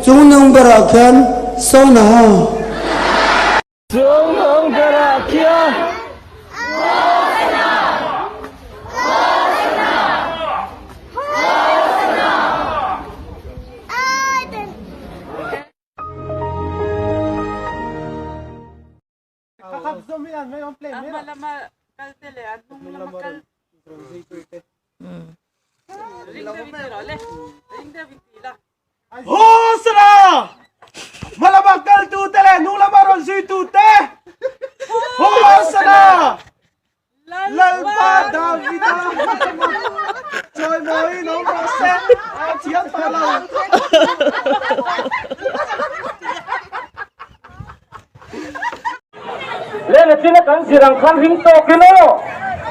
Chungnung berah khian Sona. Chungnung berah khian Hosana! Hosana! Hosana! Hosana! Hmalama kaltu te leh hnunglama rawn zuitu te! Hosana! Lalpa Davida chawimawiin awm rawh se, a thiam tawh lo. Lehna china kan zir ang khan ring tawkin aw.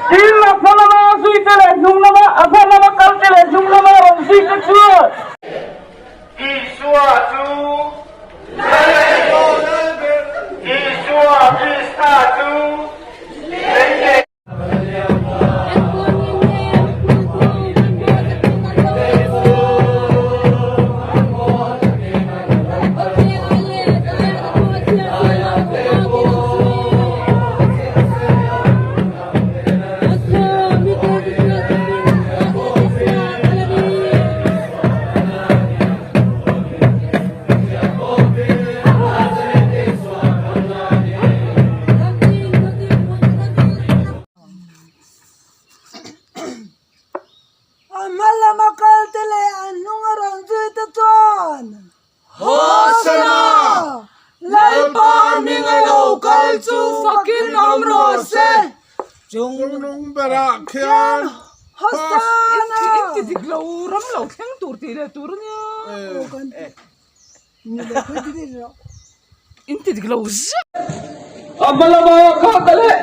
Tin, a hma lama a zui te leh hnung lama a hma lama kal te leh hnung lama a rawn zui te chuan. Isua chu Isua Krista chu lei leh. A hma lama kal te leh a hnunga rawn zui te chuan Hosana! Lalpa hming a lo kal chu fakin awm rawh se! Chungnung berah khian Hosana! Inti dik lo ram lo thleng tur tih leh tur a nia. Inti dik lo zet. A hma lama kal te leh.